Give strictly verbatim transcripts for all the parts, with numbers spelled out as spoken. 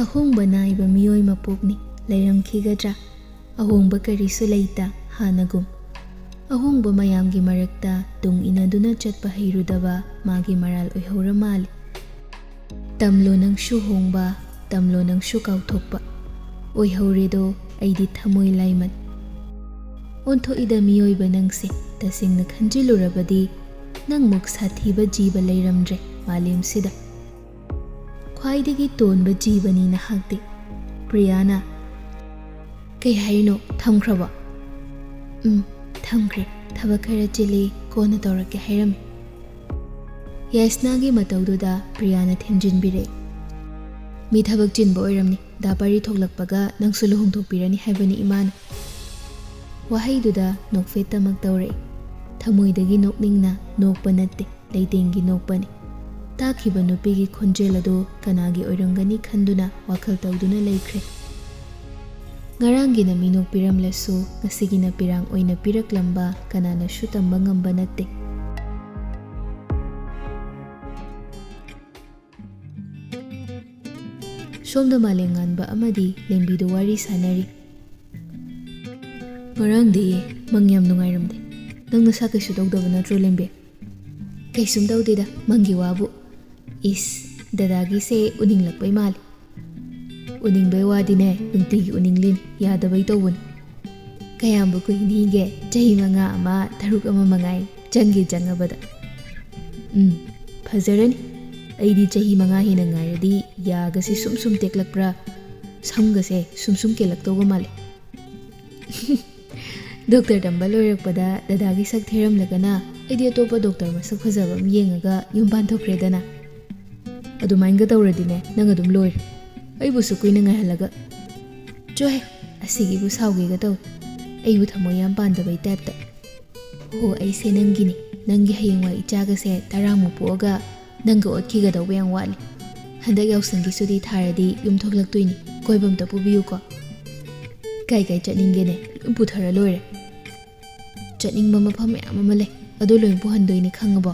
ꯑꯍꯣꯡꯕ ꯅꯥꯏꯕ ꯃꯤꯑꯣꯏ ꯃꯄꯣꯛꯅꯤ꯫ ꯂꯩꯔꯝꯈꯤꯒꯗ꯭ꯔꯥ ꯑꯍꯣꯡꯕ ꯀꯔꯤꯁꯨ ꯂꯩꯇ ꯍꯥꯟꯅꯒꯨꯝ? ꯑꯍꯣꯡꯕ ꯃꯌꯥꯝꯒꯤ ꯃꯔꯛꯇ ꯇꯨꯡ ꯏꯟꯅꯗꯨꯅ ꯆꯠꯄ ꯍꯩꯔꯨꯗꯕ ꯃꯥꯒꯤ ꯃꯔꯥꯜ ꯑꯣꯏꯍꯧꯔ ꯃꯥꯜꯂꯤ꯫ ꯇꯝꯂꯣ ꯅꯪꯁꯨ ꯍꯣꯡꯕ, ꯇꯝꯂꯣ ꯅꯪꯁꯨ ꯀꯥꯎꯊꯣꯛꯄ꯫ ꯑꯣꯏꯍꯧꯔꯦꯗꯣ ꯑꯩꯗꯤ ꯊꯃꯣꯏ ꯂꯥꯏꯃꯟ꯫ ꯑꯣꯟꯊꯣꯛꯏꯗ ꯃꯤꯑꯣꯏꯕ ꯅꯪꯁꯦ꯫ ꯇꯁꯦꯡꯅ ꯈꯟꯖꯤꯜꯂꯨꯔꯕꯗꯤ ꯅꯪꯃꯨꯛ ꯁꯥꯊꯤꯕ ꯖꯤꯕ ꯂꯩꯔꯝꯗ꯭ꯔꯦ ꯃꯥꯂꯦꯝꯁꯤꯗ꯫ ꯈ꯭ꯋꯥꯏꯗꯒꯤ ꯇꯣꯟꯕ ꯖꯤꯕꯅꯤ ꯅꯍꯥꯛꯇꯤ꯫ ꯄ꯭ꯔꯤꯌꯥꯅ, "ꯀꯩ ꯍꯥꯏꯔꯤꯅꯣ? ꯊꯝꯈ꯭ꯔꯕꯣ?" "ꯎꯝ, ꯊꯝꯈ꯭ꯔꯦ꯫ ꯊꯕꯛ ꯈꯔ ꯆꯤꯜꯂꯤ, ꯀꯣꯟꯅ ꯇꯧꯔꯛꯀꯦ" ꯍꯥꯏꯔꯝꯃꯤ꯫ ꯌꯥꯏꯁꯅꯥꯒꯤ ꯃꯇꯧꯗꯨꯗ ꯄ꯭ꯔꯤꯌꯥꯅ ꯊꯦꯝꯖꯤꯟꯕꯤꯔꯛꯏ꯫ "ꯃꯤ ꯊꯕꯛ ꯆꯤꯟꯕ ꯑꯣꯏꯔꯝꯅꯤ꯫ ꯗꯥ ꯄꯥꯔꯤ ꯊꯣꯛꯂꯛꯄꯒ ꯅꯪꯁꯨ ꯂꯨꯍꯣꯡꯊꯣꯛꯄꯤꯔꯅꯤ ꯍꯥꯏꯕꯅꯤ ꯏꯃꯥꯅ"꯫ ꯋꯥꯍꯩꯗꯨꯗ ꯅꯣꯛꯐꯦꯠꯇꯃꯛ ꯇꯧꯔꯛꯏ꯫ ꯊꯃꯣꯏꯗꯒꯤ ꯅꯣꯛꯅꯤꯡꯅ ꯅꯣꯛꯄ ꯅꯠꯇꯦ, ꯂꯩꯇꯦꯡꯒꯤ ꯅꯣꯛꯄꯅꯤ꯫ ꯇꯥꯈꯤꯕ ꯅꯨꯄꯤꯒꯤ ꯈꯣꯟꯖꯦꯜ ꯑꯗꯨ ꯀꯅꯥꯒꯤ ꯑꯣꯏꯔꯝꯒꯅꯤ ꯈꯟꯗꯨꯅ ꯋꯥꯈꯜ ꯇꯧꯗꯨꯅ ꯂꯩꯈ꯭ꯔꯦ꯫ ꯉꯔꯥꯡꯒꯤꯅ ꯃꯤꯅꯣꯛ ꯄꯤꯔꯝꯂꯁꯨ, ꯉꯁꯤꯒꯤꯅ ꯄꯤꯔꯥꯡ ꯑꯣꯏꯅ ꯄꯤꯔꯛꯂꯝꯕ ꯀꯅꯥꯅꯁꯨ ꯇꯝꯕ ꯉꯝꯕ ꯅꯠꯇꯦ꯫ ꯁꯣꯝꯗ ꯃꯥꯂꯦꯝꯉꯥꯟꯕ ꯑꯃꯗꯤ ꯂꯦꯝꯕꯤꯗꯨ ꯋꯥꯔꯤ ꯁꯥꯟꯅꯔꯤ꯫ "ꯉꯔꯥꯡꯗꯤ ꯃꯪ ꯌꯥꯝ ꯅꯨꯡꯉꯥꯏꯔꯝꯗꯦ꯫ ꯅꯪ ꯅꯁꯥ ꯀꯩꯁꯨ ꯇꯧꯗꯕ ꯅꯠꯇ꯭ꯔꯣ, ꯂꯦꯝꯕꯤ?" "ꯀꯩꯁꯨꯝ ꯇꯧꯗꯦꯗ, ꯃꯪꯒꯤ ꯋꯥꯕꯨ꯫ ꯏꯁ, ꯗꯗꯥꯒꯤꯁꯦ ꯎꯅꯤꯡꯂꯛꯄꯩ ꯃꯥꯜꯂꯦ"꯫ "ꯎꯅꯤꯡꯕꯩ ꯋꯥꯗꯤꯅꯦ, ꯅꯨꯡꯇꯤꯒꯤ ꯎꯅꯤꯡꯂꯤꯅꯤ, ꯌꯥꯗꯕꯩ ꯇꯧꯕꯅꯤ"꯫ "ꯀꯌꯥꯝꯕꯨ ꯀꯨꯏꯅꯤꯒꯦ? ꯆꯍꯤ ꯃꯉꯥ ꯑꯃ, ꯇꯔꯨꯛ ꯑꯃ ꯃꯉꯥꯏ, ꯆꯪꯒꯦ ꯆꯪꯉꯕꯗ"꯫ "ꯎꯝ, ꯐꯖꯔꯅꯤ꯫ ꯑꯩꯗꯤ ꯆꯍꯤ ꯃꯉꯥ ꯍꯦꯟꯅ ꯉꯥꯏꯔꯗꯤ ꯌꯥꯒꯁꯦ ꯁꯨꯝ ꯁꯨꯝ ꯇꯦꯛꯂꯛꯄ꯭ꯔꯥ, ꯁꯝꯒꯁꯦ ꯁꯨꯝ ꯁꯨꯝ ꯀꯦꯜꯂꯛꯇꯧꯕ ꯃꯥꯜꯂꯦ"꯫ "ꯗꯣꯛꯇꯔ ꯇꯝꯕ ꯂꯣꯏꯔꯛꯄꯗ ꯗꯗꯥꯒꯤ ꯁꯛ ꯊꯤꯔꯝꯂꯒꯅ ꯑꯩꯗꯤ ꯑꯇꯣꯞꯄ ꯗꯣꯛꯇꯔ ꯃꯁꯛ ꯐꯖꯕ ꯑꯃ ꯌꯦꯡꯉꯒ ꯌꯨꯝ ꯄꯥꯟꯊꯣꯛꯈ꯭ꯔꯦꯗꯅ꯫ ꯑꯗꯨꯃꯥꯏꯅꯒ ꯇꯧꯔꯗꯤꯅꯦ, ꯅꯪ ꯑꯗꯨꯝ ꯂꯣꯏꯔꯦ꯫ ꯑꯩꯕꯨꯁꯨ ꯀꯨꯏꯅ ꯉꯥꯏꯍꯜꯂꯒ"꯫ "ꯆꯣꯍꯦ, ꯑꯁꯤꯒꯤꯕꯨ ꯁꯥꯎꯒꯦꯒ ꯇꯧꯏ꯫ ꯑꯩꯕꯨ ꯊꯃꯣꯏ ꯌꯥꯝ ꯄꯥꯟꯗꯕꯩ ꯇꯥꯏꯞꯇ꯫ ꯍꯣ, ꯑꯩꯁꯦ ꯅꯪꯒꯤꯅꯤ꯫ ꯅꯪꯒꯤ ꯍꯌꯦꯡꯋꯥꯏ ꯏꯆꯥꯒꯁꯦ ꯇꯔꯥꯃꯨꯛ ꯄꯣꯛꯑꯒ ꯅꯪꯒ ꯑꯣꯠꯈꯤꯒꯗꯧꯕ ꯌꯥꯝ ꯋꯥꯠꯂꯤ꯫ ꯍꯟꯗꯛ ꯌꯥꯎꯁꯪꯒꯤ ꯁꯨꯇꯤ ꯊꯥꯔꯗꯤ ꯌꯨꯝ ꯊꯣꯛꯂꯛꯇꯣꯏꯅꯤ꯫ ꯀꯣꯏꯕ ꯑꯝꯇ ꯄꯨꯕꯤꯌꯨꯀꯣ"꯫ "ꯀꯥꯏ ꯀꯥꯏ ꯆꯠꯅꯤꯡꯒꯦꯅꯦ? ꯂꯣꯏ ꯄꯨꯊꯔ ꯂꯣꯏꯔꯦ"꯫ "ꯆꯠꯅꯤꯡꯕ ꯃꯐꯝ ꯃꯌꯥꯝ ꯑꯃ ꯂꯩ, ꯑꯗꯨ ꯂꯣꯏ ꯄꯨꯍꯟꯗꯣꯏꯅꯤ, ꯈꯪꯉꯕꯣ?"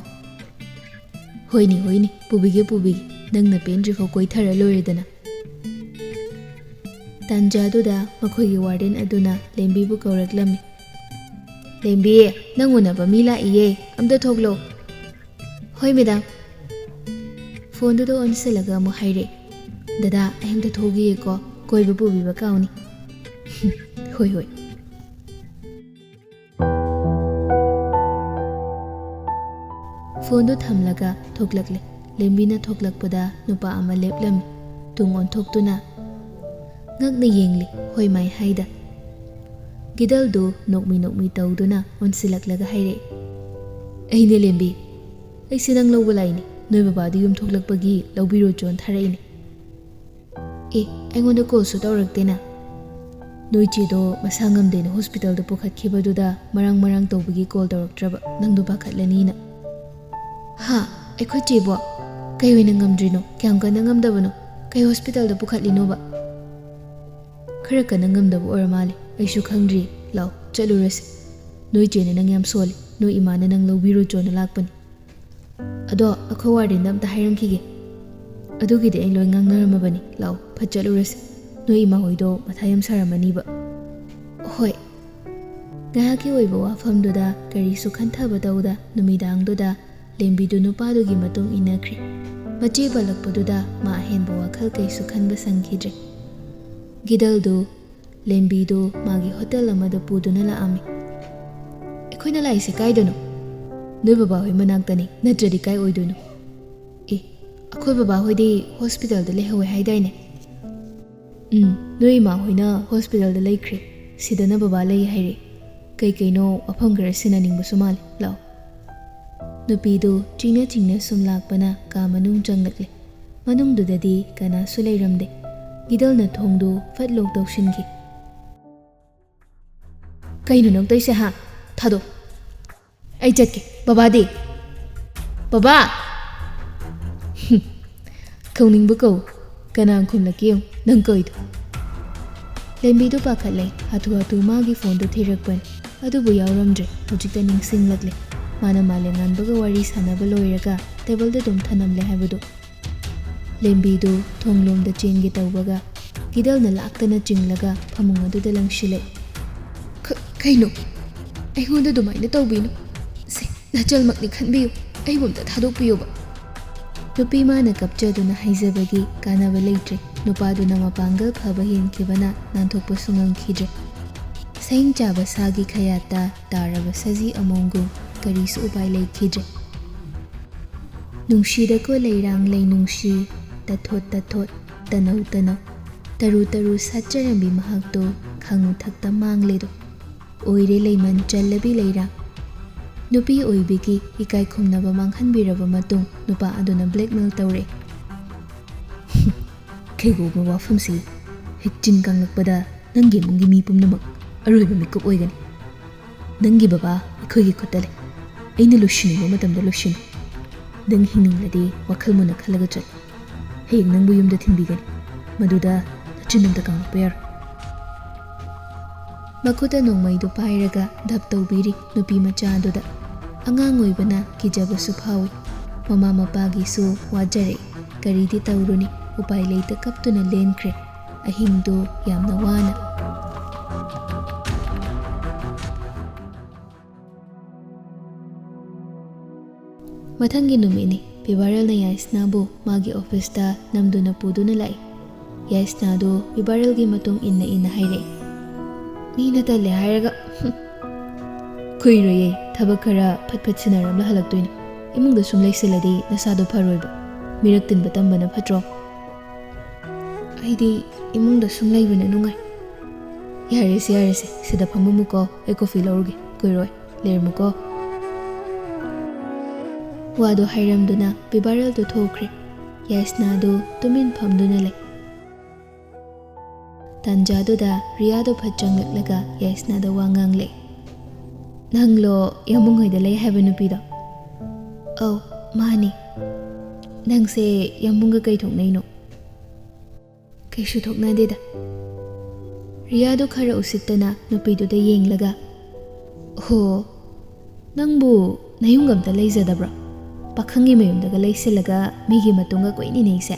"ꯍꯣꯏꯅꯦ, ꯍꯣꯏꯅꯦ, ꯄꯨꯕꯤꯒꯦ, ꯄꯨꯕꯤꯒꯦ꯫ ꯅꯪꯅ ꯄꯦꯟꯗ꯭ꯔꯤꯐꯥꯎ ꯀꯣꯏꯊꯔ ꯂꯣꯏꯔꯦꯗꯅ"꯫ ꯇꯥꯟꯖꯥꯗꯨꯗ ꯃꯈꯣꯏꯒꯤ ꯋꯥꯔꯗꯦꯟ ꯑꯗꯨꯅ ꯂꯦꯝꯕꯤꯕꯨ ꯀꯧꯔꯛꯂꯝꯃꯤ꯫ "ꯂꯦꯝꯕꯤ, ꯅꯪ ꯎꯅꯕ ꯃꯤ ꯂꯥꯛꯏꯌꯦ, ꯑꯝꯇ ꯊꯣꯛꯂꯣ꯫" "ꯍꯣꯏ ꯃꯦꯗꯥꯝ꯫" ꯐꯣꯟꯗꯨꯗ ꯑꯣꯟꯁꯤꯜꯂꯒ ꯑꯃꯨꯛ ꯍꯥꯏꯔꯛꯑꯦ, "ꯗꯗꯥ, ꯑꯩ ꯑꯝꯇ ꯊꯣꯛꯈꯤꯒꯦꯀꯣ, ꯀꯣꯏꯕ ꯄꯨꯕꯤꯕ ꯀꯥꯎꯅꯤ꯫" "ꯍꯣꯏ, ꯍꯣꯏ꯫" ꯐꯣꯟꯗꯨ ꯊꯝꯂꯒ ꯊꯣꯛꯂꯛꯂꯦ꯫ ꯂꯦꯝꯕꯤꯅ ꯊꯣꯛꯂꯛꯄꯗ ꯅꯨꯄꯥ ꯑꯃ ꯂꯦꯞꯂꯝꯃꯤ꯫ ꯇꯨꯡ ꯑꯣꯟꯊꯣꯛꯇꯨꯅ ꯉꯛꯅ ꯌꯦꯡꯂꯤ, ꯍꯣꯏ ꯃꯥꯏ ꯍꯥꯏꯗ꯫ ꯒꯤꯗꯜꯗꯨ ꯅꯣꯛꯃꯤ ꯅꯣꯛꯃꯤ ꯇꯧꯗꯨꯅ ꯑꯣꯟꯁꯤꯜꯂꯛꯂꯒ ꯍꯥꯏꯔꯛꯏ, "ꯑꯩꯅꯦ ꯂꯦꯝꯕꯤ, ꯑꯩꯁꯦ ꯅꯪ ꯂꯧꯕ ꯂꯥꯛꯏꯅꯤ꯫ ꯅꯣꯏ ꯕꯕꯥꯗꯨ ꯌꯨꯝ ꯊꯣꯛꯂꯛꯄꯒꯤ ꯂꯧꯕꯤꯔꯣ ꯆꯣꯟ ꯊꯥꯔꯛꯏꯅꯦ꯫" "ꯑꯦ, ꯑꯩꯉꯣꯟꯗ ꯀꯣꯜꯁꯨ ꯇꯧꯔꯛꯇꯦꯅ꯫" "ꯅꯣꯏ ꯆꯦꯗꯣ ꯃꯁꯥ ꯉꯝꯗꯦꯅ ꯍꯣꯁꯄꯤꯇꯥꯜꯗ ꯄꯨꯈꯠꯈꯤꯕꯗꯨꯗ ꯃꯔꯥꯡ ꯃꯔꯥꯡ ꯇꯧꯕꯒꯤ ꯀꯣꯜ ꯇꯧꯔꯛꯇ꯭ꯔꯕ, ꯅꯪꯗꯣ ꯄꯥꯈꯠꯂꯅꯤꯅ꯫" "ꯍꯥ? ꯑꯩꯈꯣꯏ ꯆꯦꯕꯣ? ꯀꯩ ꯑꯣꯏꯅ ꯉꯝꯗ꯭ꯔꯤꯅꯣ? ꯀꯌꯥꯝ ꯀꯟꯅ ꯉꯝꯗꯕꯅꯣ? ꯀꯩ ꯍꯣꯁꯄꯤꯇꯥꯜꯗ ꯄꯨꯈꯠꯂꯤꯅꯣꯕ?" "ꯈꯔ ꯀꯟꯅ ꯉꯝꯗꯕ ꯑꯣꯏꯔ ꯃꯥꯜꯂꯦ, ꯑꯩꯁꯨ ꯈꯪꯗ꯭ꯔꯤ꯫ ꯂꯥꯛꯑꯣ, ꯆꯠꯂꯨꯔꯁꯦ꯫ ꯅꯣꯏ ꯆꯦꯅ ꯅꯪ ꯌꯥꯝ ꯁꯣꯜꯂꯤ, ꯅꯣꯏ ꯏꯃꯥꯅ ꯅꯪ ꯂꯧꯕꯤꯔꯨ ꯆꯣꯅ ꯂꯥꯛꯄꯅꯤ꯫ ꯑꯗꯣ ꯑꯩꯈꯣꯏ ꯋꯥꯔꯗꯦꯟꯗ ꯑꯝꯇ ꯍꯥꯏꯔꯝꯈꯤꯒꯦ꯫ ꯑꯗꯨꯒꯤꯗꯤ ꯑꯩ ꯂꯣꯏ ꯉꯥꯡꯅꯔꯝꯃꯕꯅꯤ꯫ ꯂꯥꯛꯑꯣ, ꯐꯠ ꯆꯠꯂꯨꯔꯁꯦ꯫ ꯅꯣꯏ ꯏꯃꯥ ꯍꯣꯏꯗꯣ ꯃꯊꯥ ꯌꯥꯝ ꯁꯥꯔꯝꯃꯅꯤꯕ꯫" "ꯍꯣꯏ꯫" ꯉꯥꯏꯍꯥꯛꯀꯤ ꯑꯣꯏꯕ ꯋꯥꯐꯝꯗꯨꯗ ꯀꯔꯤꯁꯨ ꯈꯟꯊꯕ ꯇꯧꯗ ꯅꯨꯃꯤꯗꯥꯡꯗꯨꯗ ꯂꯦꯝꯕꯤꯗꯨ ꯅꯨꯄꯥꯗꯨꯒꯤ ꯃꯇꯨꯡ ꯏꯟꯅꯈ꯭ꯔꯦ꯫ ꯃꯆꯦ ꯄꯜꯂꯛꯄꯗꯨꯗ ꯃꯥ ꯑꯍꯦꯟꯕ ꯋꯥꯈꯜ ꯀꯩꯁꯨ ꯈꯟꯕ ꯁꯪꯈꯤꯗ꯭ꯔꯦ꯫ ꯒꯤꯗꯜꯗꯨ ꯂꯦꯝꯕꯤꯗꯨ ꯃꯥꯒꯤ ꯍꯣꯇꯦꯜ ꯑꯃꯗ ꯄꯨꯗꯨꯅ ꯂꯥꯛꯑꯝꯃꯤ꯫ "ꯑꯩꯈꯣꯏꯅ ꯂꯥꯛꯏꯁꯦ ꯀꯥꯏꯗꯅꯣ?" "ꯅꯣꯏ ꯕꯕꯥꯍꯣꯏ ꯃꯅꯥꯛꯇꯅꯤ, ꯅꯠꯇ꯭ꯔꯗꯤ ꯀꯥꯏ ꯑꯣꯏꯗꯣꯏꯅꯣ?" "ꯑꯦ, ꯑꯩꯈꯣꯏ ꯕꯕꯥꯍꯣꯏꯗꯤ ꯍꯣꯁꯄꯤꯇꯥꯜꯗ ꯂꯩꯍꯧꯋꯦ ꯍꯥꯏꯗꯥꯏꯅꯦ?" "ꯎꯝ, ꯅꯣꯏ ꯏꯃꯥ ꯍꯣꯏꯅ ꯍꯣꯁꯄꯤꯇꯥꯜꯗ ꯂꯩꯈ꯭ꯔꯦ꯫ ꯁꯤꯗꯅ ꯕꯕꯥ ꯂꯩ ꯍꯥꯏꯔꯦ꯫ ꯀꯩ ꯀꯩꯅꯣ ꯋꯥꯐꯝ ꯈꯔ ꯁꯤꯟꯅꯅꯤꯡꯕꯁꯨ ꯃꯥꯜꯂꯦ꯫ ꯂꯥꯛꯑꯣ꯫" ꯅꯨꯄꯤꯗꯨ ꯆꯤꯡꯅ ꯆꯤꯡꯅ ꯁꯨꯝ ꯂꯥꯛꯄꯅ ꯀꯥ ꯃꯅꯨꯡ ꯆꯪꯂꯛꯂꯦ꯫ ꯃꯅꯨꯡꯗꯨꯗꯗꯤ ꯀꯅꯥꯁꯨ ꯂꯩꯔꯝꯗꯦ꯫ ꯒꯤꯗꯜꯅ ꯊꯣꯡꯗꯨ ꯐꯠ ꯂꯣꯛ ꯇꯧꯁꯤꯟꯈꯤ꯫ "ꯀꯩꯅꯣ ꯅꯪ ꯇꯧꯏꯁꯦ, ꯍꯥ? ꯊꯥꯗꯣꯛ꯫ ꯑꯩ ꯆꯠꯀꯦ꯫ ꯕꯕꯥꯗꯤ? ꯕꯕꯥ!" "ꯍꯨꯝ, ꯀꯧꯅꯤꯡꯕ ꯀꯧ꯫ ꯀꯅꯥ ꯈꯨꯝꯂꯛꯀꯦ ꯌꯦꯡꯉꯨ, ꯅꯪ ꯀꯧꯏꯗꯣ꯫" ꯂꯦꯝꯕꯤꯗꯨ ꯄꯥꯈꯠꯂꯦ꯫ ꯍꯥꯊꯨ ꯍꯥꯊꯨ ꯃꯥꯒꯤ ꯐꯣꯟꯗꯨ ꯊꯤꯔꯛꯄꯅꯤ꯫ ꯑꯗꯨꯕꯨ ꯌꯥꯎꯔꯝꯗ꯭ꯔꯦ꯫ ꯍꯧꯖꯤꯛꯇ ꯅꯤꯡꯁꯤꯡꯂꯛꯂꯦ꯫ ꯃꯥꯅ ꯃꯥꯂꯦꯝꯉꯥꯟꯕꯒ ꯋꯥꯔꯤ ꯁꯥꯟꯅꯕ ꯂꯣꯏꯔꯒ ꯇꯦꯕꯜꯗ ꯑꯗꯨꯝ ꯊꯅꯝꯂꯦ ꯍꯥꯏꯕꯗꯨ꯫ ꯂꯦꯝꯕꯤꯗꯨ ꯊꯣꯡꯂꯣꯝꯗ ꯆꯦꯟꯒꯦ ꯇꯧꯕꯒ ꯒꯤꯗꯜꯅ ꯂꯥꯛꯇꯅ ꯆꯤꯡꯂꯒ ꯐꯃꯨꯡ ꯑꯗꯨꯗ ꯂꯪꯁꯤꯜꯂꯦ꯫ "ꯀ-, ꯀꯩꯅꯣ? ꯑꯩꯉꯣꯟꯗ ꯑꯗꯨꯃꯥꯏꯅ ꯇꯧꯕꯤꯅꯨ꯫ ꯁꯦ, ꯅꯆꯜꯃꯛꯅꯤ ꯈꯟꯕꯤꯌꯨ꯫ ꯑꯩꯕꯨ ꯑꯝꯇ ꯊꯥꯗꯣꯛꯄꯤꯌꯨꯕ"꯫ ꯅꯨꯄꯤ ꯃꯥꯅ ꯀꯞꯆꯗꯨꯅ ꯍꯥꯏꯖꯕꯒꯤ ꯀꯥꯟꯅꯕ ꯂꯩꯇ꯭ꯔꯦ꯫ ꯅꯨꯄꯥꯗꯨꯅ ꯃꯄꯥꯡꯒꯜ ꯐꯕ ꯍꯦꯟꯈꯤꯕꯅ ꯅꯥꯟꯊꯣꯛꯄꯁꯨ ꯉꯝꯈꯤꯗ꯭ꯔꯦ꯫ ꯁꯌꯦꯡ ꯆꯥꯕ ꯁꯥꯒꯤ ꯈꯌꯥꯠꯇ ꯇꯥꯔꯕ ꯁꯖꯤ ꯑꯃꯣꯝꯒꯨꯝ ꯀꯔꯤꯁꯨ ꯎꯄꯥꯏ ꯂꯩꯈꯤꯗ꯭ꯔꯦ꯫ ꯅꯨꯡꯁꯤꯗꯀꯣ ꯂꯩꯔꯥꯡ ꯂꯩ ꯅꯨꯡꯁꯤ, ꯇꯊꯣꯠ ꯇꯊꯣꯠ, ꯇꯅꯧ ꯇꯅꯧ, ꯇꯔꯨ ꯇꯔꯨ ꯁꯥꯠꯆꯔꯝꯕꯤ ꯃꯍꯥꯛꯇꯣ ꯈꯥꯉꯨ ꯊꯛꯇ ꯃꯥꯡꯂꯦꯗꯣ꯫ ꯑꯣꯏꯔꯦ ꯂꯩꯃꯟ ꯆꯜꯂꯕꯤ ꯂꯩꯔꯥꯡ꯫ ꯅꯨꯄꯤ ꯑꯣꯏꯕꯤꯒꯤ ꯏꯀꯥꯏ ꯈꯨꯝꯅꯕ ꯃꯥꯡꯍꯟꯕꯤꯔꯕ ꯃꯇꯨꯡ ꯅꯨꯄꯥ ꯑꯗꯨꯅ blackmail ꯇꯧꯔꯦ꯫ "ꯀꯩꯒꯨꯝꯕ ꯋꯥꯐꯝꯁꯤ ꯍꯦꯛ ꯆꯤꯟ ꯀꯥꯡꯂꯛꯄꯗ ꯅꯪꯒꯤ ꯏꯃꯨꯡꯒꯤ ꯃꯤ ꯄꯨꯝꯅꯃꯛ ꯑꯔꯣꯏꯕ ꯃꯤꯀꯨꯞ ꯑꯣꯏꯒꯅꯤ꯫ ꯅꯪꯒꯤ ꯕꯕꯥ ꯑꯩꯈꯣꯏꯒꯤ ꯈꯨꯠꯇ ꯂꯩ꯫ ꯑꯩꯅ ꯂꯣꯏꯁꯤꯟꯅꯤꯡꯕ ꯃꯇꯝꯗ ꯂꯣꯏꯁꯤꯟꯅꯤ꯫ ꯅꯪ ꯍꯤꯡꯅꯤꯡꯂꯗꯤ ꯋꯥꯈꯜ ꯃꯨꯟꯅ ꯈꯜꯂꯒ ꯆꯠꯂꯨ꯫ ꯍꯌꯦꯡ ꯅꯪꯕꯨ ꯌꯨꯝꯗ ꯊꯤꯟꯕꯤꯒꯅꯤ꯫ ꯃꯗꯨꯗ ꯅꯆꯤꯟ ꯑꯝꯇ ꯀꯥꯡꯂꯛꯄ ꯌꯥꯔꯣꯏ"꯫ ꯃꯈꯨꯠꯇ ꯅꯣꯡꯃꯩꯗꯨ ꯄꯥꯏꯔꯒ ꯙꯞ ꯇꯧꯕꯤꯔꯤ ꯅꯨꯄꯤ ꯃꯆꯥ ꯑꯗꯨꯗ꯫ ꯑꯉꯥꯡ ꯑꯣꯏꯕꯅ ꯀꯤꯖꯕꯁꯨ ꯐꯥꯎꯏ꯫ ꯃꯃꯥ ꯃꯄꯥꯒꯤꯁꯨ ꯋꯥꯖꯔꯦ꯫ ꯀꯔꯤꯗꯤ ꯇꯧꯔꯨꯅꯤ, ꯎꯄꯥꯏ ꯂꯩꯇ ꯀꯞꯇꯨꯅ ꯂꯦꯟꯈ꯭ꯔꯦ ꯑꯍꯤꯡꯗꯨ ꯌꯥꯝꯅ ꯋꯥꯅ꯫ ꯃꯊꯪꯒꯤ ꯅꯨꯃꯤꯠꯅꯤ꯫ ꯄꯤꯕꯥꯔꯦꯜꯅ ꯌꯥꯏꯁꯅꯥꯕꯨ ꯃꯥꯒꯤ ꯑꯣꯐꯤꯁꯇ ꯅꯝꯗꯨꯅ ꯄꯨꯗꯨꯅ ꯂꯥꯛꯏ꯫ ꯌꯥꯏꯁꯅꯥꯗꯨ ꯄꯤꯕꯥꯔꯦꯜꯒꯤ ꯃꯇꯨꯡ ꯏꯟꯅ ꯏꯟꯅ ꯍꯥꯏꯔꯛꯏ꯫ "ꯃꯤꯅ ꯇꯜꯂꯦ ꯍꯥꯏꯔꯒ, ꯍꯨꯝ꯫ ꯀꯨꯏꯔꯣꯏꯌꯦ, ꯊꯕꯛ ꯈꯔ ꯐꯠ ꯐꯠ ꯁꯤꯟꯅꯔꯝꯂ ꯍꯜꯂꯛꯇꯣꯏꯅꯤ꯫ ꯏꯃꯨꯡꯗ ꯁꯨꯝ ꯂꯩꯁꯤꯜꯂꯗꯤ ꯅꯁꯥꯗꯣ ꯐꯔꯣꯏꯕ꯫ ꯃꯤꯔꯛ ꯇꯤꯟꯕ ꯇꯝꯕꯅ ꯐꯠꯇ꯭ꯔꯣ?" "ꯑꯩꯗꯤ ꯏꯃꯨꯡꯗ ꯁꯨꯝ ꯂꯩꯕꯅ ꯅꯨꯡꯉꯥꯏ"꯫ "ꯌꯥꯔꯦꯁꯦ, ꯌꯥꯔꯦꯁꯦ, ꯁꯤꯗ ꯐꯝꯃꯝꯃꯨꯀꯣ, ꯑꯩ ꯀꯣꯐꯤ ꯂꯧꯔꯨꯒꯦ꯫ ꯀꯨꯏꯔꯣꯏ, ꯂꯩꯔꯝꯃꯨꯀꯣ"꯫ ꯋꯥꯗꯨ ꯍꯥꯏꯔꯝꯗꯨꯅ ꯄꯤꯕꯥꯔꯦꯜꯗꯨ ꯊꯣꯛꯈ꯭ꯔꯦ꯫ ꯌꯥꯏꯁꯅꯥꯗꯨ ꯇꯨꯃꯤꯟ ꯐꯝꯗꯨꯅ ꯂꯩ꯫ ꯇꯥꯟꯖꯥꯗꯨꯗ ꯔꯤꯌꯥꯗꯣ ꯐꯠ ꯆꯪꯂꯛꯂꯒ ꯌꯥꯏꯁꯅꯥꯗ ꯋꯥ ꯉꯥꯡꯂꯦ꯫ "ꯅꯪꯂꯣ ꯌꯥꯝꯕꯨꯡ ꯍꯣꯏꯗ ꯂꯩ ꯍꯥꯏꯕ ꯅꯨꯄꯤꯗꯣ?" "ꯑꯧ, ꯃꯥꯅꯤ꯫ ꯅꯪꯁꯦ ꯌꯥꯝꯕꯨꯡꯒ ꯀꯩ ꯊꯣꯛꯅꯩꯅꯣ?" "ꯀꯩꯁꯨ ꯊꯣꯛꯅꯗꯦꯗ"꯫ ꯔꯤꯌꯥꯗꯣ ꯈꯔ ꯎꯁꯤꯠꯇꯅ ꯅꯨꯄꯤꯗꯨꯗ ꯌꯦꯡꯂꯒ, "ꯍꯣ, ꯅꯪꯕꯨ ꯅꯌꯨꯝꯒ ꯑꯝꯇ ꯂꯩꯖꯗꯕ꯭ꯔꯣ? ꯄꯥꯈꯪꯒꯤ ꯃꯌꯨꯝꯗꯒ ꯂꯩꯁꯤꯜꯂꯒ ꯃꯤꯒꯤ ꯃꯇꯨꯡꯒ ꯀꯣꯏꯏꯟ ꯏꯟꯅꯩꯁꯦ?"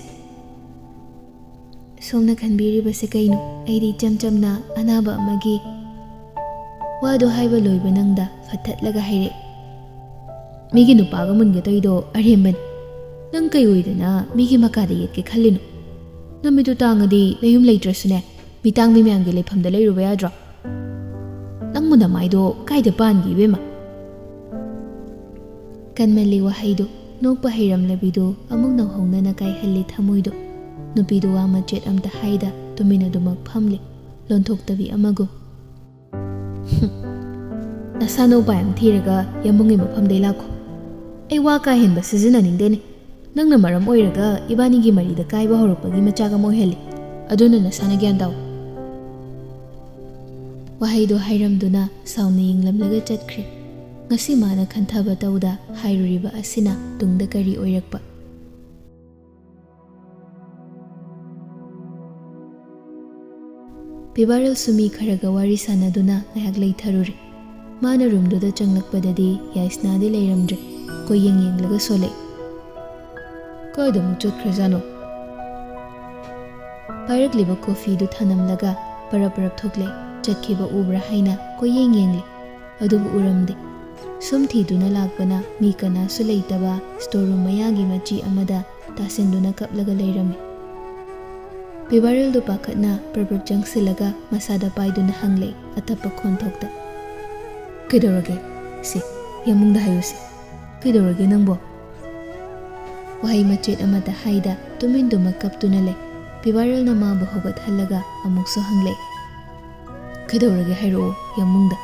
"ꯁꯣꯝꯅ ꯈꯟꯕꯤꯔꯤꯕꯁꯦ ꯀꯩꯅꯣ? ꯑꯩꯗꯤ ꯏꯆꯝ ꯆꯝꯅ ꯑꯅꯥꯕ ꯑꯃꯒꯤ"꯫ ꯋꯥꯗꯣ ꯍꯥꯏꯕ ꯂꯣꯏꯕ ꯅꯪꯗ ꯐꯠꯊꯠꯂꯒ ꯍꯥꯏꯔꯛꯑꯦ, "ꯃꯤꯒꯤ ꯅꯨꯄꯥꯒ ꯃꯨꯟꯒꯦ ꯇꯧꯔꯤꯗꯣ ꯑꯔꯦꯝꯕꯅꯤ꯫ ꯅꯪ ꯀꯩ ꯑꯣꯏꯗꯅ ꯃꯤꯒꯤ ꯃꯀꯥꯗ ꯌꯦꯠꯀꯦ ꯈꯜꯂꯤꯅꯣ? ꯅꯃꯤꯠꯇꯨ ꯇꯥꯡꯉꯗꯤ ꯅꯌꯨꯝ ꯂꯩꯇ꯭ꯔꯁꯨꯅꯦ, ꯃꯤꯇꯥꯡꯕꯤ ꯃꯌꯥꯝꯒꯤ ꯂꯩꯐꯝꯗ ꯂꯩꯔꯨꯕ ꯌꯥꯗ꯭ꯔꯣ? ꯅꯪꯕꯨ ꯅꯃꯥꯏꯗꯣ ꯀꯥꯏꯗ ꯄꯥꯟꯒꯦ, ꯏꯕꯦꯝꯃ?" ꯀꯟꯃꯜꯂꯤ ꯋꯥꯍꯩꯗꯨ꯫ ꯅꯣꯛꯄ ꯍꯩꯔꯝꯂꯕꯤꯗꯨ ꯑꯃꯨꯛ ꯅꯧꯍꯧꯅꯅ ꯀꯥꯏꯍꯜꯂꯤ ꯊꯃꯣꯏꯗꯨ꯫ ꯅꯨꯄꯤꯗꯨ ꯋꯥ ꯃꯆꯦꯠ ꯑꯝꯇ ꯍꯥꯏꯗ ꯇꯨꯃꯤꯟ ꯑꯗꯨꯃꯛ ꯐꯝꯂꯤ, ꯂꯣꯟꯊꯣꯛꯇꯕꯤ ꯑꯃꯒꯨꯝ꯫ "ꯍꯨꯝ, ꯅꯁꯥꯅ ꯎꯄꯥꯏ ꯑꯃ ꯊꯤꯔꯒ ꯌꯥꯝꯕꯨꯡꯒꯤ ꯃꯐꯝꯗꯩ ꯂꯥꯛꯈꯣ꯫ ꯑꯩ ꯋꯥ ꯀꯥ ꯍꯦꯟꯕ ꯁꯤꯖꯤꯟꯅꯅꯤꯡꯗꯦꯅꯦ꯫ ꯅꯪꯅ ꯃꯔꯝ ꯑꯣꯏꯔꯒ ꯏꯕꯥꯅꯤꯒꯤ ꯃꯔꯤꯗ ꯀꯥꯏꯕ ꯍꯧꯔꯛꯄꯒꯤ ꯃꯆꯥꯛ ꯑꯃ ꯑꯣꯏꯍꯜꯂꯤ꯫ ꯑꯗꯨꯅ ꯅꯁꯥꯅ ꯒ꯭ꯌꯥꯟ ꯇꯥꯎ꯫" ꯋꯥꯍꯩꯗꯣ ꯍꯥꯏꯔꯝꯗꯨꯅ ꯁꯥꯎꯅ ꯌꯦꯡꯂꯝꯂꯒ ꯆꯠꯈ꯭ꯔꯦ꯫ ꯉꯁꯤ ꯃꯥꯅ ꯈꯟꯊꯕ ꯇꯧꯗ ꯍꯥꯏꯔꯨꯔꯤꯕ ꯑꯁꯤꯅ ꯇꯨꯡꯗ ꯀꯔꯤ ꯑꯣꯏꯔꯛꯄ? ꯄꯤꯕꯥꯔꯦꯜꯁꯨ ꯃꯤ ꯈꯔꯒ ꯋꯥꯔꯤ ꯁꯥꯟꯅꯗꯨꯅ ꯉꯥꯏꯍꯥꯛ ꯂꯩꯊꯔꯨꯔꯦ꯫ ꯃꯥꯅ ꯔꯨꯝꯗꯨꯗ ꯆꯪꯂꯛꯄꯗꯗꯤ ꯌꯥꯏꯁꯅꯥꯗꯤ ꯂꯩꯔꯝꯗ꯭ꯔꯦ꯫ ꯀꯣꯏꯌꯦꯡ ꯌꯦꯡꯂꯒ ꯁꯣꯜꯂꯛꯏ꯫ "ꯀꯥꯏꯗ ꯑꯃꯨꯛ ꯆꯠꯈ꯭ꯔꯖꯥꯠꯅꯣ?" ꯄꯥꯏꯔꯛꯂꯤꯕ ꯀꯣꯐꯤꯗꯨ ꯊꯅꯝꯂꯒ ꯄꯔꯞ ꯄꯔꯞ ꯊꯣꯛꯂꯦ꯫ ꯆꯠꯈꯤꯕ ꯎꯕ꯭ꯔꯥ ꯍꯥꯏꯅ ꯀꯣꯏꯌꯦꯡ ꯌꯦꯡꯂꯦ꯫ ꯑꯗꯨꯕꯨ ꯎꯔꯝꯗꯦ꯫ ꯁꯨꯝ ꯊꯤꯗꯨꯅ ꯂꯥꯛꯄꯅ ꯃꯤ ꯀꯅꯥꯁꯨ ꯂꯩꯇꯕ ꯁ꯭ꯇꯣꯔ ꯔꯨꯝ ꯃꯌꯥꯒꯤ ꯃꯆꯤ ꯑꯃꯗ ꯇꯥꯁꯤꯟꯗꯨꯅ ꯀꯞꯂꯒ ꯂꯩꯔꯝꯃꯤ꯫ ꯄꯤꯕꯥꯔꯦꯜꯗꯨ ꯄꯥꯈꯠꯅ ꯄ꯭ꯔꯞ ꯄ꯭ꯔꯞ ꯆꯪꯁꯤꯜꯂꯒ ꯃꯁꯥꯗ ꯄꯥꯏꯗꯨꯅ ꯍꯪꯂꯦ ꯑꯇꯞꯄ ꯈꯣꯟꯊꯣꯛꯇ꯫ "ꯀꯩꯗꯧꯔꯒꯦ? ꯁꯦ, ꯌꯥꯝꯕꯨꯡꯗ ꯍꯥꯏꯌꯨꯁꯦ꯫ ꯀꯩꯗꯧꯔꯒꯦ ꯅꯪꯕꯣ?" ꯋꯥꯍꯩ ꯃꯆꯦꯠ ꯑꯃꯠꯇ ꯍꯥꯏꯗ ꯇꯨꯃꯤꯟꯗꯨꯃꯛ ꯀꯞꯇꯨꯅ ꯂꯩ꯫ ꯄꯤꯕꯥꯔꯦꯜꯅ ꯃꯥꯕꯨ ꯍꯧꯒꯠꯍꯜꯂꯒ ꯑꯃꯨꯛꯁꯨ ꯍꯪꯂꯛꯏ꯫ "ꯀꯩꯗꯧꯔꯒꯦ ꯍꯥꯏꯔꯛꯑꯣ ꯌꯥꯝꯕꯨꯡꯗ꯫"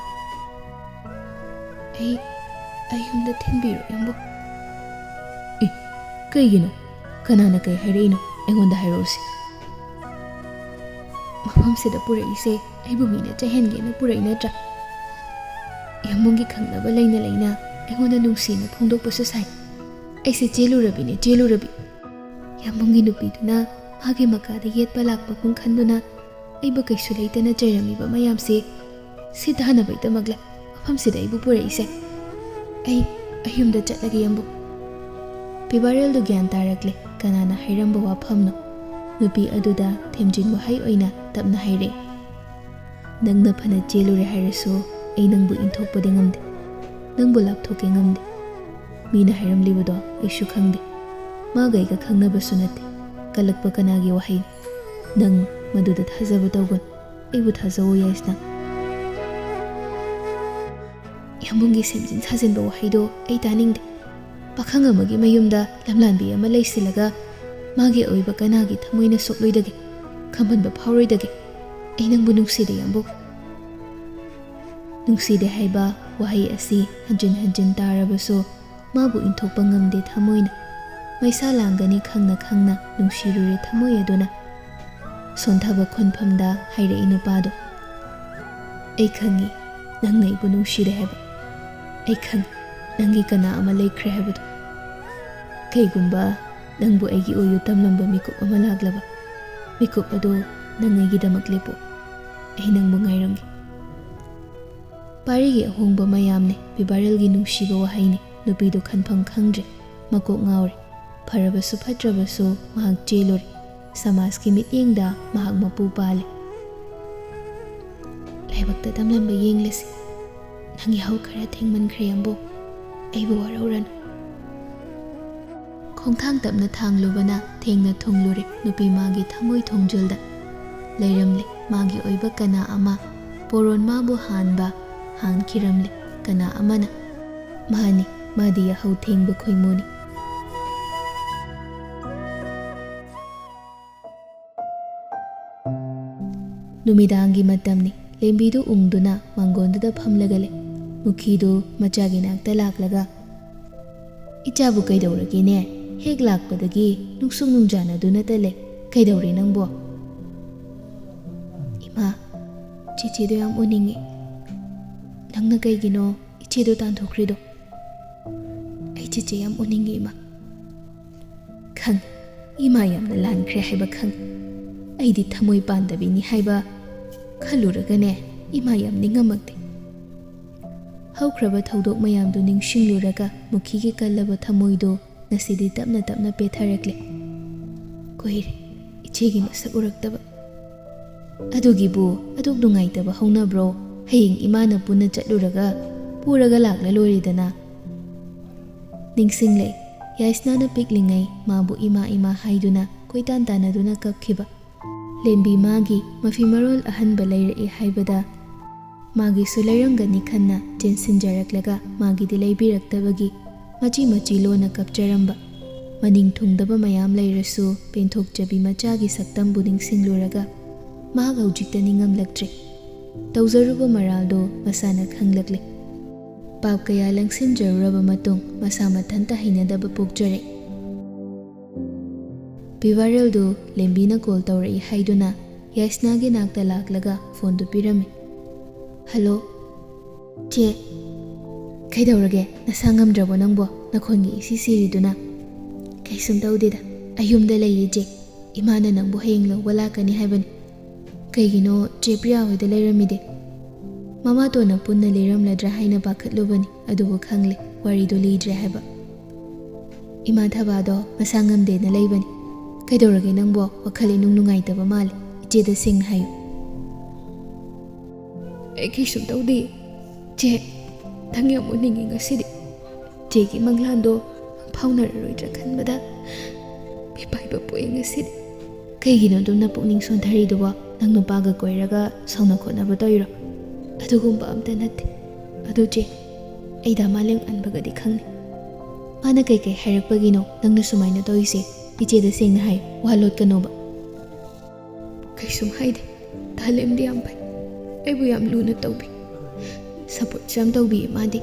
"ꯑꯩ, ꯑꯩ ꯌꯨꯝꯗ ꯊꯤꯟꯕꯤꯔꯣ ꯌꯥꯝꯕꯨꯡ꯫" "ꯑꯦ, ꯀꯩꯒꯤꯅꯣ? ꯀꯅꯥꯅ ꯀꯩ ꯍꯥꯏꯔꯛꯏꯅꯣ? ꯑꯩꯉꯣꯟꯗ ꯍꯥꯏꯔꯛꯎꯁꯦ꯫" "ꯃꯐꯝꯁꯤꯗ ꯄꯨꯔꯛꯏꯁꯦ ꯑꯩꯕꯨ ꯃꯤꯅ ꯆꯩꯍꯟꯒꯦꯅ ꯄꯨꯔꯛꯏ ꯅꯠꯇ꯭ꯔꯥ? ꯌꯥꯝꯕꯨꯡꯒꯤ ꯈꯪꯅꯕ ꯂꯩꯅ ꯂꯩꯅ ꯑꯩꯉꯣꯟꯗ ꯅꯨꯡꯁꯤꯅ ꯐꯣꯡꯗꯣꯛꯄꯁꯨ ꯁꯥꯏ꯫ ꯑꯩꯁꯦ ꯆꯦꯜꯂꯨꯔꯕꯤꯅꯦ, ꯆꯦꯜꯂꯨꯔꯕꯤ꯫ ꯌꯥꯝꯕꯨꯡꯒꯤ ꯅꯨꯄꯤꯗꯨꯅ ꯃꯥꯒꯤ ꯃꯀꯥꯗ ꯌꯦꯠꯄ ꯂꯥꯛꯄꯒꯨꯝ ꯈꯟꯗꯨꯅ ꯑꯩꯕꯨ ꯀꯩꯁꯨ ꯂꯩꯇꯅ ꯆꯩꯔꯝꯃꯤꯕ ꯃꯌꯥꯝꯁꯦ ꯁꯤꯊꯅꯕꯒꯤꯗꯃꯛꯂ ꯃꯐꯝꯁꯤꯗ ꯑꯩꯕꯨ ꯄꯨꯔꯛꯏꯁꯦ? ꯑꯩ, ꯑꯩ ꯌꯨꯝꯗ ꯆꯠꯂꯒꯦ ꯌꯥꯝꯕꯨꯡ꯫" ꯄꯤꯕꯥꯔꯦꯜꯗꯨ ꯒ꯭ꯌꯥꯟ ꯇꯥꯔꯛꯂꯦ ꯀꯅꯥꯅ ꯍꯥꯏꯔꯝꯕ ꯋꯥꯐꯝꯅꯣ꯫ ꯅꯨꯄꯤ ꯑꯗꯨꯗ ꯊꯦꯝꯖꯤꯟ ꯋꯥꯍꯩ ꯑꯣꯏꯅ ꯇꯞꯅ ꯍꯥꯏꯔꯛꯏ, "ꯅꯪꯅ ꯐꯅ ꯆꯦꯜꯂꯨꯔꯦ ꯍꯥꯏꯔꯁꯨ, ꯑꯩ ꯅꯪꯕꯨ ꯏꯟꯊꯣꯛꯄꯗꯤ ꯉꯝꯗꯦ, ꯅꯪꯕꯨ ꯂꯥꯞꯊꯣꯛꯀꯦ ꯉꯝꯗꯦ꯫ ꯃꯤꯅ ꯍꯥꯏꯔꯝꯂꯤꯕꯗꯣ ꯑꯩꯁꯨ ꯈꯪꯗꯦ꯫ ꯃꯥꯒ ꯑꯩꯒ ꯈꯪꯅꯕꯁꯨ ꯅꯠꯇꯦ꯫ ꯀꯜꯂꯛꯄ ꯀꯅꯥꯒꯤ ꯋꯥꯍꯩꯅꯣ? ꯅꯪ ꯃꯗꯨꯗ ꯊꯥꯖꯕ ꯇꯧꯒꯅꯨ꯫ ꯑꯩꯕꯨ ꯊꯥꯖꯧꯑꯣ ꯌꯥꯏꯁꯅꯥ꯫ ꯌꯥꯝꯕꯨꯡꯒꯤ ꯁꯦꯝꯖꯤꯟ ꯁꯥꯖꯤꯟꯕ ꯋꯥꯍꯩꯗꯣ ꯑꯩ ꯇꯥꯅꯤꯡꯗꯦ꯫ ꯄꯥꯈꯪ ꯑꯃꯒꯤ ꯃꯌꯨꯝꯗ ꯂꯝꯂꯥꯟꯕꯤ ꯑꯃ ꯂꯩꯁꯤꯜꯂꯒ ꯃꯥꯒꯤ ꯑꯣꯏꯕ ꯀꯅꯥꯒꯤ ꯊꯃꯣꯏꯅ ꯁꯣꯛꯂꯣꯏꯗꯒꯦ, ꯈꯝꯍꯟꯕ ꯐꯥꯎꯔꯣꯏꯗꯒꯦ? ꯑꯩ ꯅꯪꯕꯨ ꯅꯨꯡꯁꯤꯗꯦ, ꯌꯥꯝꯕꯨꯡ꯫" ꯅꯨꯡꯁꯤꯗꯦ ꯍꯥꯏꯕ ꯋꯥꯍꯩ ꯑꯁꯤ ꯍꯟꯖꯤꯟ ꯍꯟꯖꯤꯟ ꯇꯥꯔꯕꯁꯨ ꯃꯥꯕꯨ ꯏꯟꯊꯣꯛꯄ ꯉꯝꯗꯦ ꯊꯃꯣꯏꯅ꯫ ꯃꯩꯁꯥ ꯂꯥꯡꯒꯅꯤ ꯈꯪꯅ ꯈꯪꯅ ꯅꯨꯡꯁꯤꯔꯨꯔꯦ ꯊꯃꯣꯏ ꯑꯗꯨꯅ꯫ ꯁꯣꯟꯊꯕ ꯈꯣꯟꯐꯝꯗ ꯍꯥꯏꯔꯛꯏ ꯅꯨꯄꯥꯗꯣ, "ꯑꯩ ꯈꯪꯉꯤ ꯅꯪꯅ ꯑꯩꯕꯨ ꯅꯨꯡꯁꯤꯔꯦ ꯍꯥꯏꯕ꯫ ꯑꯩ ꯈꯪꯉꯤ ꯅꯪꯒꯤ ꯀꯅꯥ ꯑꯃ ꯂꯩꯈ꯭ꯔꯦ ꯍꯥꯏꯕꯗꯣ꯫ ꯀꯩꯒꯨꯝꯕ ꯅꯪꯕꯨ ꯑꯩꯒꯤ ꯑꯣꯏꯌꯨ ꯇꯝꯂꯝꯕ ꯃꯤꯀꯨꯞ ꯑꯃ ꯂꯥꯛꯂꯕ, ꯃꯤꯀꯨꯞ ꯑꯗꯣ ꯅꯪ ꯑꯩꯒꯤꯗꯃꯛ ꯂꯦꯞꯄꯨ꯫ ꯑꯩ ꯅꯪꯕꯨ ꯉꯥꯏꯔꯝꯒꯦ꯫" ꯄꯥꯔꯤꯒꯤ ꯑꯍꯣꯡꯕ ꯃꯌꯥꯝꯅꯤ, ꯄꯤꯕꯥꯔꯦꯜꯒꯤ ꯅꯨꯡꯁꯤꯕ ꯋꯥꯍꯩꯅꯤ꯫ ꯅꯨꯄꯤꯗꯨ ꯈꯟꯐꯝ ꯈꯪꯗ꯭ꯔꯦ, ꯃꯀꯣꯛ ꯉꯥꯎꯔꯦ꯫ ꯐꯔꯕꯁꯨ ꯐꯠꯇ꯭ꯔꯕꯁꯨ ꯃꯍꯥꯛ ꯆꯦꯜꯂꯨꯔꯦ꯫ ꯁꯃꯥꯖꯀꯤ ꯃꯤꯠꯌꯦꯡꯗ ꯃꯍꯥꯛ ꯃꯄꯨ ꯄꯥꯜꯂꯦ꯫ "ꯂꯥꯏꯕꯛꯇ ꯇꯝꯂꯝꯕ ꯌꯦꯡꯂꯁꯤ꯫ ꯅꯪ ꯌꯥꯍꯧ ꯈꯔ ꯊꯦꯡꯃꯟꯈ꯭ꯔꯦ, ꯌꯥꯝꯕꯨꯡ꯫ ꯑꯩꯕꯨ ꯋꯥꯔꯧꯔꯅꯨ꯫" ꯈꯣꯡꯊꯥꯡ ꯇꯞꯅ ꯊꯥꯡꯂꯨꯕꯅ ꯊꯦꯡꯅ ꯊꯨꯡꯂꯨꯔꯦ ꯅꯨꯄꯤ ꯃꯥꯒꯤ ꯊꯃꯣꯏ ꯊꯣꯡꯖꯤꯜꯗ꯫ ꯂꯩꯔꯝꯂꯦ ꯃꯥꯒꯤ ꯑꯣꯏꯕ ꯀꯅꯥ ꯑꯃ, ꯄꯣꯔꯣꯟ ꯃꯥꯕꯨ ꯍꯥꯟꯕ ꯍꯥꯟꯈꯤꯔꯝꯂꯦ ꯀꯅꯥ ꯑꯃꯅ꯫ ꯃꯥꯅꯤ, ꯃꯥꯗꯤ ꯌꯥꯍꯧ ꯊꯦꯡꯕ ꯈꯣꯏꯃꯨꯅꯤ꯫ ꯅꯨꯃꯤꯗꯥꯡꯒꯤ ꯃꯇꯝꯅꯤ꯫ ꯂꯦꯝꯕꯤꯗꯨ ꯎꯪꯗꯨꯅ ꯃꯥꯡꯒꯣꯟꯗꯨꯗ ꯐꯝꯂꯒ ꯂꯩ꯫ ꯃꯨꯈꯤꯗꯨ ꯃꯆꯥꯒꯤ ꯅꯥꯛꯇ ꯂꯥꯛꯂꯒ, "ꯏꯆꯥꯕꯨ ꯀꯩꯗꯧꯔꯒꯦꯅꯦ? ꯍꯦꯛ ꯂꯥꯛꯄꯗꯒꯤ ꯅꯨꯡꯁꯨꯛ ꯅꯨꯡꯖꯥꯅꯗꯨꯅꯇ ꯂꯩ꯫ ꯀꯩꯗꯧꯔꯦ ꯅꯪꯕꯣ?" "ꯏꯃꯥ, ꯆꯦꯆꯦꯗꯣ ꯌꯥꯝ ꯎꯅꯤꯡꯉꯤ꯫ ꯅꯪꯅ ꯀꯩꯒꯤꯅꯣ ꯏꯆꯦꯗꯣ ꯇꯥꯟꯊꯣꯛꯈ꯭ꯔꯤꯗꯣ?" "ꯑꯩ ꯆꯦꯆꯦ ꯌꯥꯝ ꯎꯅꯤꯡꯉꯤ, ꯏꯃꯥ꯫" "ꯈꯪꯉꯤ, ꯏꯃꯥ ꯌꯥꯝꯅ ꯂꯥꯟꯈ꯭ꯔꯦ ꯍꯥꯏꯕ ꯈꯪꯉꯤ꯫ ꯑꯩꯗꯤ ꯊꯃꯣꯏ ꯄꯥꯟꯗꯕꯤꯅꯤ ꯍꯥꯏꯕ ꯈꯜꯂꯨꯔꯒꯅꯦ, ꯏꯃꯥ ꯌꯥꯝ ꯅꯤꯡꯉꯝꯃꯛꯇꯦ꯫" ꯍꯧꯈ꯭ꯔꯕ ꯊꯧꯗꯣꯛ ꯃꯌꯥꯝꯗꯨ ꯅꯤꯡꯁꯤꯡꯂꯨꯔꯒ ꯃꯨꯈꯤꯒꯤ ꯀꯜꯂꯕ ꯊꯃꯣꯏꯗꯨ ꯉꯁꯤꯗꯤ ꯇꯞꯅ ꯇꯞꯅ ꯄꯦꯠꯊꯔꯛꯂꯦ꯫ "ꯀꯨꯏꯔꯦ, ꯏꯆꯦꯒꯤ ꯃꯁꯛ ꯎꯔꯛꯇꯕ꯫ "ꯑꯗꯨꯒꯤꯕꯨ ꯑꯗꯨꯛ ꯅꯨꯡꯉꯥꯏꯇꯕ ꯍꯧꯅꯕ꯭ꯔꯣ? ꯍꯌꯦꯡ ꯏꯃꯥꯅ ꯄꯨꯟꯅ ꯆꯠꯂꯨꯔꯒ ꯄꯨꯔꯒ ꯂꯥꯛꯂ ꯂꯣꯏꯔꯦꯗꯅ꯫" ꯅꯤꯡꯁꯤꯡꯂꯦ, ꯌꯥꯏꯁꯅꯥꯅ ꯄꯤꯛꯂꯤꯉꯩ ꯃꯥꯕꯨ ꯏꯃꯥ ꯏꯃꯥ ꯍꯥꯏꯗꯨꯅ ꯀꯣꯏꯇꯥꯟ ꯇꯥꯟꯅꯗꯨꯅ ꯀꯞꯈꯤꯕ꯫ ꯂꯦꯝꯕꯤ ꯃꯥꯒꯤ ꯃꯐꯤ ꯃꯔꯣꯜ ꯑꯍꯟꯕ ꯂꯩꯔꯛꯏ ꯍꯥꯏꯕꯗ ꯃꯥꯒꯤꯁꯨ ꯂꯩꯔꯝꯒꯅꯤ ꯈꯟꯅ ꯆꯦꯟꯁꯤꯟꯖꯔꯛꯂꯒ ꯃꯥꯒꯤꯗꯤ ꯂꯩꯕꯤꯔꯛꯇꯕꯒꯤ ꯃꯆꯤ ꯃꯆꯤ ꯂꯣꯟꯅ ꯀꯞꯆꯔꯝꯕ꯫ ꯃꯅꯤꯡ ꯊꯨꯡꯗꯕ ꯃꯌꯥꯝ ꯂꯩꯔꯁꯨ ꯄꯦꯟꯊꯣꯛꯆꯕꯤ ꯃꯆꯥꯒꯤ ꯁꯛꯇꯝꯕꯨ ꯅꯤꯡꯁꯤꯡꯂꯨꯔꯒ ꯃꯍꯥꯛ ꯍꯧꯖꯤꯛꯇ ꯅꯤꯡꯉꯝꯂꯛꯇ꯭ꯔꯦ꯫ ꯇꯧꯖꯔꯨꯕ ꯃꯔꯥꯜꯗꯣ ꯃꯁꯥꯅ ꯈꯪꯂꯛꯂꯦ꯫ ꯄꯥꯞ ꯀꯌꯥ ꯂꯪꯁꯤꯟꯖꯔꯨꯔꯕ ꯃꯇꯨꯡ ꯃꯁꯥ ꯃꯊꯟꯇ ꯍꯩꯅꯗꯕ ꯄꯣꯛꯆꯔꯦ꯫ ꯄꯤꯕꯥꯔꯦꯜꯗꯨ ꯂꯦꯝꯕꯤꯅ ꯀꯣꯜ ꯇꯧꯔꯛꯏ ꯍꯥꯏꯗꯨꯅ ꯌꯥꯏꯁꯅꯥꯒꯤ ꯅꯥꯛꯇ ꯂꯥꯛꯂꯒ ꯐꯣꯟꯗꯨ ꯄꯤꯔꯝꯃꯤ꯫ "ꯍꯜꯂꯣ, ꯆꯦ꯫ ꯀꯩꯗꯧꯔꯒꯦ? ꯅꯁꯥ ꯉꯝꯗ꯭ꯔꯕꯣ ꯅꯪꯕꯣ? ꯅꯈꯣꯟꯒꯤ ꯏꯁꯤ ꯁꯤꯔꯤꯗꯨꯅ?" "ꯀꯩꯁꯨꯝ ꯇꯧꯗꯦꯗ, ꯑꯩ ꯌꯨꯝꯗ ꯂꯩꯌꯦ ꯆꯦ꯫ ꯏꯃꯥꯅ ꯅꯪꯕꯨ ꯍꯌꯦꯡ ꯂꯧꯕ ꯂꯥꯛꯀꯅꯤ ꯍꯥꯏꯕꯅꯤ꯫ ꯀꯩꯒꯤꯅꯣ ꯆꯦ ꯄ꯭ꯔꯤꯌꯥ ꯍꯣꯏꯗ ꯂꯩꯔꯝꯃꯤꯗꯤ?" "ꯃꯃꯥꯇꯣꯟꯅ ꯄꯨꯟꯅ ꯂꯩꯔꯝꯂꯗ꯭ꯔꯥ ꯍꯥꯏꯅ ꯄꯥꯈꯠꯂꯨꯕꯅꯤ, ꯑꯗꯨꯕꯨ ꯈꯪꯂꯦ, ꯋꯥꯔꯤꯗꯨ ꯂꯤꯗ꯭ꯔꯦ ꯍꯥꯏꯕ꯫ ꯏꯃꯥ ꯊꯕꯥꯗꯣ ꯃꯁꯥ ꯉꯝꯗꯦꯅ ꯂꯩꯕꯅꯤ꯫ ꯀꯩꯗꯧꯔꯒꯦ ꯅꯪꯕꯣ? ꯋꯥꯈꯜ ꯏꯅꯨꯡ ꯅꯨꯡꯉꯥꯏꯇꯕ ꯃꯥꯜꯂꯦ꯫ ꯏꯆꯦꯗ ꯁꯦꯡꯅ ꯍꯥꯏꯌꯨ꯫" "ꯑꯩ ꯀꯩꯁꯨꯝ ꯇꯧꯗꯦ ꯆꯦ꯫ ꯅꯪ ꯌꯥꯝ ꯎꯅꯤꯡꯉꯤ ꯉꯁꯤꯗꯤ꯫ ꯆꯦꯒꯤ ꯃꯪꯂꯥꯟꯗꯣ ꯐꯥꯎꯅꯔꯔꯣꯏꯗ꯭ꯔꯥ ꯈꯟꯕꯗ ꯃꯤꯄꯥꯏꯕ ꯄꯣꯛꯑꯦ ꯉꯁꯤꯗꯤ꯫" "ꯀꯩꯒꯤꯅꯣ ꯑꯗꯨꯝꯅ ꯄꯨꯛꯅꯤꯡ ꯁꯣꯟꯊꯔꯤꯗꯨꯕꯣ? ꯅꯪ ꯅꯨꯄꯥꯒ ꯀꯣꯏꯔꯒ ꯁꯥꯎꯅ ꯈꯣꯠꯅꯕ ꯇꯧꯔꯤꯔꯣ?" "ꯑꯗꯨꯒꯨꯝꯕ ꯑꯝꯇ ꯅꯠꯇꯦ꯫ ꯑꯗꯨ ꯆꯦ, ꯑꯩ ꯗꯥ ꯃꯥꯂꯦꯝ ꯑꯟꯕꯒꯗꯤ ꯈꯪꯅꯩ꯫ ꯃꯥꯅ ꯀꯩꯀꯩ ꯍꯥꯏꯔꯛꯄꯒꯤꯅꯣ ꯅꯪꯅ ꯁꯨꯃꯥꯏꯅ ꯇꯧꯔꯤꯁꯦ? ꯏꯆꯦꯗ ꯁꯦꯡꯅ ꯍꯥꯏꯌꯨ, ꯋꯥ ꯂꯣꯠꯀꯅꯣꯕ꯫" "ꯀꯩꯁꯨꯝ ꯍꯥꯏꯗꯦ꯫ ꯗꯥ ꯂꯦꯝꯗꯤ ꯌꯥꯝ ꯐꯩ꯫ ꯑꯩꯕꯨ ꯌꯥꯝ ꯂꯨꯅ ꯇꯧꯕꯤ꯫ ꯁꯞꯄꯣꯔꯠꯁꯨ ꯌꯥꯝ ꯇꯧꯕꯤꯌꯦ ꯃꯥꯗꯤ꯫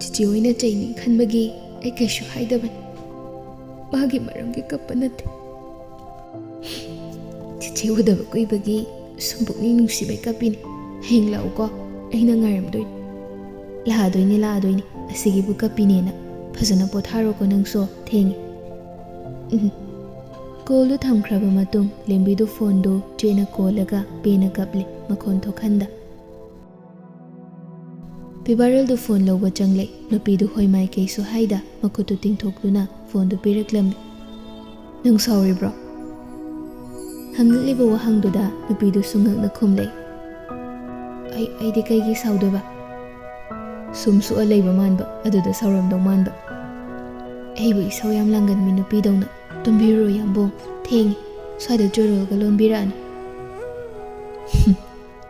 ꯆꯤꯆꯦ ꯍꯣꯏꯅ ꯆꯩꯅꯤ ꯈꯟꯕꯒꯤ ꯑꯩ ꯀꯩꯁꯨ ꯍꯥꯏꯗꯕꯅꯤ꯫ ꯃꯥꯒꯤ ꯃꯔꯝꯒꯤ ꯀꯞꯄ ꯅꯠꯇꯦ꯫ ꯆꯤꯆꯦ ꯎꯗꯕ ꯀꯨꯏꯕꯒꯤ ꯁꯨꯝ ꯄꯨꯛꯅꯤꯡ ꯅꯨꯡꯁꯤꯕꯩ ꯀꯞꯄꯤꯅꯤ꯫ ꯍꯌꯦꯡ ꯂꯥꯛꯎꯀꯣ, ꯑꯩꯅ ꯉꯥꯏꯔꯝꯗꯣꯏꯅꯤ꯫" "ꯂꯥꯛꯑꯗꯣꯏꯅꯤ, ꯂꯥꯛꯑꯗꯣꯏꯅꯤ꯫ ꯑꯁꯤꯒꯤꯕꯨ ꯀꯞꯄꯤꯅꯦꯅ꯫ ꯐꯖꯅ ꯄꯣꯊꯥꯔꯣꯀꯣ ꯅꯪꯁꯨ, ꯊꯦꯡꯉꯦ꯫" ꯎꯝ꯫ ꯀꯣꯜꯗꯨ ꯊꯝꯈ꯭ꯔꯕ ꯃꯇꯨꯡ ꯂꯦꯝꯕꯤꯗꯨ ꯐꯣꯟꯗꯨ ꯆꯦꯅ ꯀꯣꯜꯂꯒ ꯄꯦꯅ ꯀꯞꯂꯤ, ꯃꯈꯣꯟ ꯊꯣꯛꯍꯟꯗ꯫ ꯄꯤꯕꯥꯔꯦꯜꯗꯨ ꯐꯣꯟ ꯂꯧꯕ ꯆꯪꯂꯦ꯫ ꯅꯨꯄꯤꯗꯨ ꯍꯣꯏ ꯃꯥꯏꯀꯩꯁꯨ ꯍꯥꯏꯗ ꯃꯈꯨꯠꯇꯨ ꯇꯤꯡꯊꯣꯛꯇꯨꯅ ꯐꯣꯟꯗꯨ ꯄꯤꯔꯛꯂꯝꯃꯤ꯫ "ꯅꯪ ꯁꯥꯎꯔꯤꯕ꯭ꯔꯣ?" ꯍꯪꯂꯛꯂꯤꯕ ꯋꯥꯍꯪꯗꯨꯗ ꯅꯨꯄꯤꯗꯨꯁꯨ ꯉꯛꯅ ꯈꯨꯝꯂꯦ꯫ "ꯑꯩ, ꯑꯩꯗꯤ ꯀꯩꯒꯤ ꯁꯥꯎꯗꯣꯏꯕ? ꯁꯨꯝ ꯁꯨꯛꯑ ꯂꯩꯕ ꯃꯥꯟꯕ, ꯑꯗꯨꯗ ꯁꯥꯎꯔꯝꯗꯧ ꯃꯥꯟꯕ꯫ ꯑꯩꯕꯨ ꯏꯁꯧ ꯌꯥꯝ ꯂꯥꯡꯒꯟꯕꯤ ꯅꯨꯄꯤꯗꯧꯅ꯫ ꯇꯨꯝꯕꯤꯔꯨꯔꯣ ꯌꯥꯝꯕꯨꯡ, ꯊꯦꯡꯉꯦ, ꯁ꯭ꯋꯥꯏꯗ ꯆꯣꯔꯣꯜꯒ ꯂꯣꯟꯕꯤꯔꯛꯑꯅꯨ꯫"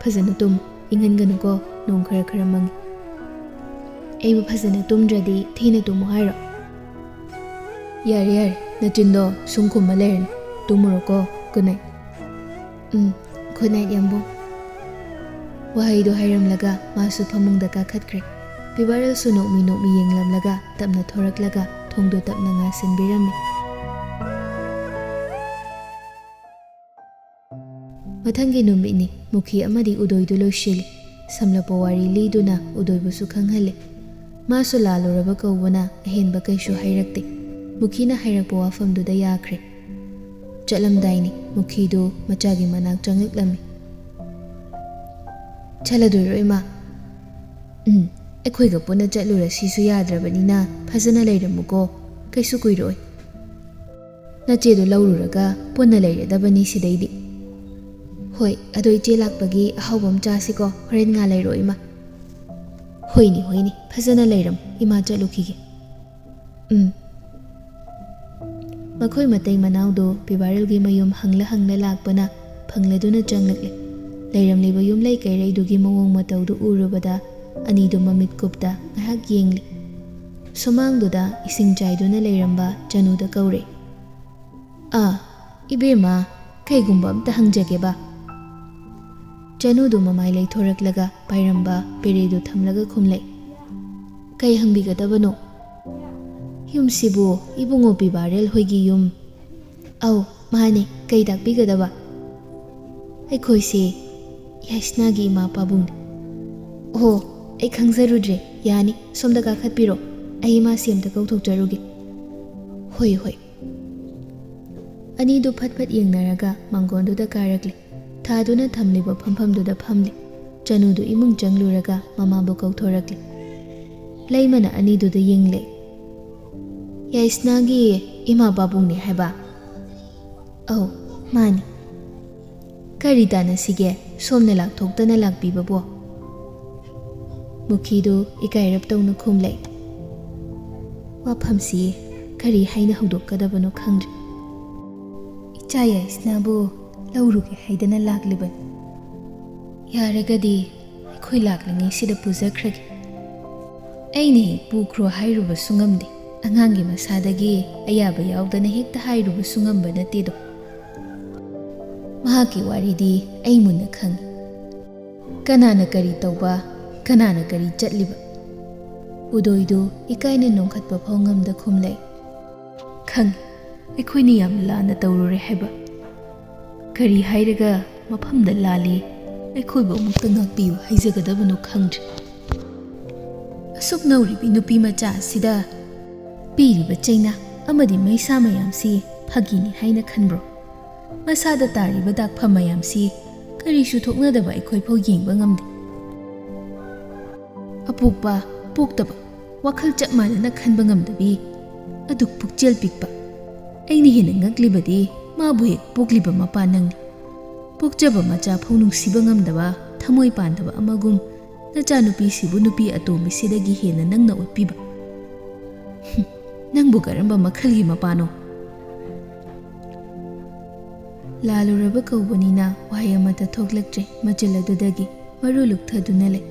"ꯐꯖꯅ ꯇꯨꯝꯃꯨ, ꯏꯪꯍꯟꯒꯅꯨꯀꯣ, ꯅꯣꯡ ꯈꯔ ꯈꯔ ꯃꯪꯉꯤ꯫" "ꯑꯩꯕꯨ ꯐꯖꯅ ꯇꯨꯝꯗ꯭ꯔꯗꯤ ꯊꯤꯅ ꯇꯨꯝꯃꯨ ꯍꯥꯏꯔꯣ?" "ꯌꯥꯔꯦ, ꯌꯥꯔꯦ, ꯅꯆꯤꯟꯗꯣ ꯁꯨꯝ ꯈꯨꯝꯃ ꯂꯩꯔꯅꯨ, ꯇꯨꯝꯃꯨꯔꯣꯀꯣ, good night꯫" "ꯎꯝ, good night ꯌꯥꯝꯕꯨꯡ꯫" ꯋꯥꯍꯩꯗꯣ ꯍꯥꯏꯔꯝꯂꯒ ꯃꯥꯁꯨ ꯐꯃꯨꯡꯗ ꯀꯥꯈꯠꯈ꯭ꯔꯦ꯫ ꯄꯤꯕꯥꯔꯦꯜꯁꯨ ꯅꯣꯛꯃꯤ ꯅꯣꯛꯃꯤ ꯌꯦꯡꯂꯝꯂꯒ ꯇꯞꯅ ꯊꯣꯔꯛꯂꯒ ꯊꯣꯡꯗꯣ ꯇꯞꯅ ꯉꯥꯁꯤꯟꯕꯤꯔꯝꯃꯤ꯫ ꯃꯊꯪꯒꯤ ꯅꯨꯃꯤꯠꯅꯤ꯫ ꯃꯨꯈꯤ ꯑꯃꯗꯤ ꯎꯗꯣꯏꯗꯨ ꯂꯣꯏꯁꯤꯜꯂꯤ꯫ ꯁꯝꯂꯞꯄ ꯋꯥꯔꯤ ꯂꯤꯗꯨꯅ ꯎꯗꯣꯏꯕꯨꯁꯨ ꯈꯪꯍꯜꯂꯤ꯫ ꯃꯥꯁꯨ ꯂꯥꯜꯂꯨꯔꯕ ꯀꯧꯕꯅ ꯑꯍꯦꯟꯕ ꯀꯩꯁꯨ ꯍꯥꯏꯔꯛꯇꯦ꯫ ꯃꯨꯈꯤꯅ ꯍꯥꯏꯔꯛꯄ ꯋꯥꯐꯝꯗꯨꯗ ꯌꯥꯈ꯭ꯔꯦ꯫ ꯆꯠꯂꯝꯗꯥꯏꯅꯤ꯫ ꯃꯨꯈꯤꯗꯨ ꯃꯆꯥꯒꯤ ꯃꯅꯥꯛ ꯆꯪꯉꯛꯂꯝꯃꯤ꯫ "ꯆꯠꯂꯗꯣꯏꯔꯣ, ꯏꯃꯥ?" "ꯎꯝ, ꯑꯩꯈꯣꯏꯒ ꯄꯨꯟꯅ ꯆꯠꯂꯨꯔꯁꯤꯁꯨ ꯌꯥꯗ꯭ꯔꯕꯅꯤꯅ ꯐꯖꯅ ꯂꯩꯔꯝꯃꯨꯀꯣ, ꯀꯩꯁꯨ ꯀꯨꯏꯔꯣꯏ꯫ ꯅꯆꯦꯗꯣ ꯂꯧꯔꯨꯔꯒ ꯄꯨꯟꯅ ꯂꯩꯔꯗꯕꯅꯤ ꯁꯤꯗꯩꯗꯤ꯫" "ꯍꯣꯏ, ꯑꯗꯣ ꯏꯆꯦ ꯂꯥꯛꯄꯒꯤ ꯑꯍꯥꯎꯕ ꯑꯃ ꯆꯥꯁꯤꯀꯣ, ꯍꯣꯔꯦꯟ ꯉꯥ ꯂꯩꯔꯣ, ꯏꯃꯥ꯫" "ꯍꯣꯏꯅꯦ, ꯍꯣꯏꯅꯦ, ꯐꯖꯅ ꯂꯩꯔꯝꯃꯨ, ꯏꯃꯥ ꯆꯠꯂꯨꯈꯤꯒꯦ꯫" "ꯎꯝ꯫" ꯃꯈꯣꯏ ꯃꯇꯩ ꯃꯅꯥꯎꯗꯨ ꯄꯤꯕꯥꯔꯦꯜꯒꯤ ꯃꯌꯨꯝ ꯍꯪꯂ ꯍꯪꯂ ꯂꯥꯛꯄꯅ ꯐꯪꯂꯗꯨꯅ ꯆꯪꯂꯛꯂꯦ꯫ ꯂꯩꯔꯝꯂꯤꯕ ꯌꯨꯝꯂꯩ ꯀꯩꯔꯩꯗꯨꯒꯤ ꯃꯑꯣꯡ ꯃꯇꯧꯗꯨ ꯎꯔꯨꯕꯗ ꯑꯅꯤꯗꯨ ꯃꯃꯤꯠ ꯀꯨꯞꯇ ꯉꯥꯏꯍꯥꯛ ꯌꯦꯡꯂꯤ꯫ ꯁꯨꯃꯥꯡꯗꯨꯗ ꯏꯁꯤꯡ ꯆꯥꯏꯗꯨꯅ ꯂꯩꯔꯝꯕ ꯆꯅꯨꯗ ꯀꯧꯔꯦ꯫ "ꯑꯥ, ꯏꯕꯦꯝꯃ, ꯀꯩꯒꯨꯝꯕ ꯑꯝꯇ ꯍꯪꯖꯒꯦꯕ꯫" ꯆꯅꯨꯗꯨ ꯃꯃꯥꯏ ꯂꯩꯊꯣꯔꯛꯂꯒ ꯄꯥꯏꯔꯝꯕ ꯄꯦꯔꯦꯗꯨ ꯊꯝꯂꯒ ꯈꯨꯝꯂꯛꯏ꯫ "ꯀꯩ ꯍꯪꯕꯤꯒꯗꯕꯅꯣ?" "ꯌꯨꯝꯁꯤꯕꯨ ꯏꯕꯨꯡꯉꯣ ꯄꯤꯕꯥꯔꯦꯜ ꯍꯣꯏꯒꯤ ꯌꯨꯝ?" "ꯑꯧ, ꯃꯥꯅꯦ, ꯀꯩ ꯇꯥꯛꯄꯤꯒꯗꯕ?" "ꯑꯩꯈꯣꯏꯁꯦ ꯌꯥꯏꯁꯅꯥꯒꯤ ꯏꯃꯥ ꯄꯥꯕꯨꯡꯅꯤ꯫" "ꯑꯣꯍꯣ, ꯑꯩ ꯈꯪꯖꯔꯨꯗ꯭ꯔꯦ꯫ ꯌꯥꯅꯤ, ꯁꯣꯝꯗ ꯀꯥꯈꯠꯄꯤꯔꯣ, ꯑꯩ ꯏꯃꯥꯁꯤ ꯑꯝꯇ ꯀꯧꯊꯣꯛꯆꯔꯨꯒꯦ꯫" "ꯍꯣꯏ, ꯍꯣꯏ꯫" ꯑꯅꯤꯗꯨ ꯐꯠ ꯐꯠ ꯌꯦꯡꯅꯔꯒ ꯃꯥꯡꯒꯣꯟꯗꯨꯗ ꯀꯥꯔꯛꯂꯦ꯫ ꯊꯥꯗꯨꯅ ꯊꯝꯂꯤꯕ ꯐꯝꯐꯝꯗꯨꯗ ꯐꯝꯂꯦ꯫ ꯆꯅꯨꯗꯨ ꯏꯃꯨꯡ ꯆꯪꯂꯨꯔꯒ ꯃꯃꯥꯕꯨ ꯀꯧꯊꯣꯔꯛꯂꯦ꯫ ꯂꯩꯃꯅ ꯑꯅꯤꯗꯨꯗ ꯌꯦꯡꯂꯦ꯫ "ꯌꯥꯏꯁꯅꯥꯒꯤ ꯏꯃꯥ ꯄꯥꯕꯨꯡꯅꯦ ꯍꯥꯏꯕ?" "ꯑꯧ, ꯃꯥꯅꯤ꯫" "ꯀꯔꯤ ꯇꯥꯟꯅꯁꯤꯒꯦ, ꯁꯣꯝꯅ ꯂꯥꯛꯊꯣꯛꯇꯅ ꯂꯥꯛꯄꯤꯕꯕꯣ?" ꯃꯨꯈꯤꯗꯨ ꯏꯀꯥꯏꯔꯞ ꯇꯧꯅ ꯈꯨꯝꯂꯦ꯫ "ꯋꯥꯐꯝꯁꯤ ꯀꯔꯤ ꯍꯥꯏꯅ ꯍꯧꯗꯣꯛꯀꯗꯕꯅꯣ ꯈꯪꯗ꯭ꯔꯦ꯫ ꯏꯆꯥ ꯌꯥꯏꯁꯅꯥꯕꯨ ꯂꯧꯔꯨꯒꯦ ꯍꯥꯏꯗꯅ ꯂꯥꯛꯂꯤꯕꯅꯤ꯫ ꯌꯥꯔꯒꯗꯤ ꯑꯩꯈꯣꯏ ꯂꯥꯛꯂꯤꯉꯩꯁꯤꯗ ꯄꯨꯖꯈ꯭ꯔꯒꯦ꯫ ꯑꯩꯅ ꯍꯦꯛ ꯄꯨꯈ꯭ꯔꯣ ꯍꯥꯏꯔꯨꯕꯁꯨ ꯉꯝꯗꯦ꯫ ꯑꯉꯥꯡꯒꯤ ꯃꯁꯥꯗꯒꯤ ꯑꯌꯥꯕ ꯌꯥꯎꯗꯅ ꯍꯦꯛꯇ ꯍꯥꯏꯔꯨꯕꯁꯨ ꯉꯝꯕ ꯅꯠꯇꯦꯗꯣ꯫ ꯃꯍꯥꯛꯀꯤ ꯋꯥꯔꯤꯗꯤ ꯑꯩ ꯃꯨꯟꯅ ꯈꯪꯏ꯫ ꯀꯅꯥꯅ ꯀꯔꯤ ꯇꯧꯕ, ꯀꯅꯥꯅ ꯀꯔꯤ ꯆꯠꯂꯤꯕ?" ꯎꯗꯣꯏꯗꯨ ꯏꯀꯥꯏꯅ ꯅꯣꯡꯈꯠꯄ ꯐꯥꯎ ꯉꯝꯗ ꯈꯨꯝꯂꯛꯏ꯫ "ꯈꯪꯏ, ꯑꯩꯈꯣꯏꯅ ꯌꯥꯝ ꯂꯥꯟꯅ ꯇꯧꯔꯨꯔꯦ ꯍꯥꯏꯕ꯫ ꯀꯔꯤ ꯍꯥꯏꯔꯒ ꯃꯐꯝꯗ ꯂꯥꯜꯂꯤ, ꯑꯩꯈꯣꯏꯕꯨ ꯑꯃꯨꯛꯇ ꯉꯥꯛꯄꯤꯌꯨ ꯍꯥꯏꯖꯒꯗꯕꯅꯣ ꯈꯪꯗ꯭ꯔꯦ꯫ ꯑꯁꯨꯛ ꯅꯧꯔꯤꯕꯤ ꯅꯨꯄꯤ ꯃꯆꯥ ꯑꯁꯤꯗ ꯄꯤꯔꯤꯕ ꯆꯩꯅꯥ ꯑꯃꯗꯤ ꯃꯩꯁꯥ ꯃꯌꯥꯝꯁꯤ ꯐꯥꯒꯤꯅꯤ ꯍꯥꯏꯅ ꯈꯟꯕ꯭ꯔꯣ? ꯃꯁꯥꯗ ꯇꯥꯔꯤꯕ ꯗꯥꯛꯐꯝ ꯃꯌꯥꯝꯁꯤ ꯀꯔꯤꯁꯨ ꯊꯣꯛꯅꯗꯕ ꯑꯩꯈꯣꯏ ꯐꯥꯎ ꯌꯦꯡꯕ ꯉꯝꯗꯦ꯫ ꯑꯄꯣꯛꯄ, ꯄꯣꯛꯇꯕ, ꯋꯥꯈꯜ ꯆꯞ ꯃꯥꯟꯅꯅ ꯈꯟꯕ ꯉꯝꯗꯕꯤ, ꯑꯗꯨꯛ ꯄꯨꯛꯆꯦꯜ ꯄꯤꯛꯄ꯫ ꯑꯩꯅ ꯍꯦꯟꯅ ꯉꯛꯂꯤꯕꯗꯤ ꯃꯥꯕꯨ ꯍꯦꯛ ꯄꯣꯛꯂꯤꯕ ꯃꯄꯥ ꯅꯪꯅꯤ꯫ ꯄꯣꯛꯆꯕ ꯃꯆꯥ ꯐꯥꯎ ꯅꯨꯡꯁꯤꯕ ꯉꯝꯗꯕ, ꯊꯃꯣꯏ ꯄꯥꯟꯗꯕ ꯑꯃꯒꯨꯝ ꯅꯆꯥꯅꯨꯄꯤꯁꯤꯕꯨ ꯅꯨꯄꯤ ꯑꯇꯣꯝꯕꯤꯁꯤꯗꯒꯤ ꯍꯦꯟꯅ ꯅꯪꯅ ꯑꯣꯠꯄꯤꯕ꯫ ꯍꯨꯝ, ꯅꯪꯕꯨ ꯀꯔꯝꯕ ꯃꯈꯜꯒꯤ ꯃꯄꯥꯅꯣ?" ꯂꯥꯜꯂꯨꯔꯕ ꯀꯧꯕꯅꯤꯅ ꯋꯥꯍꯩ ꯑꯃꯠꯇ ꯊꯣꯛꯂꯛꯇ꯭ꯔꯦ ꯃꯆꯤꯜ ꯑꯗꯨꯗꯒꯤ꯫ ꯃꯔꯨ ꯂꯨꯛꯊꯗꯨꯅ ꯂꯩ꯫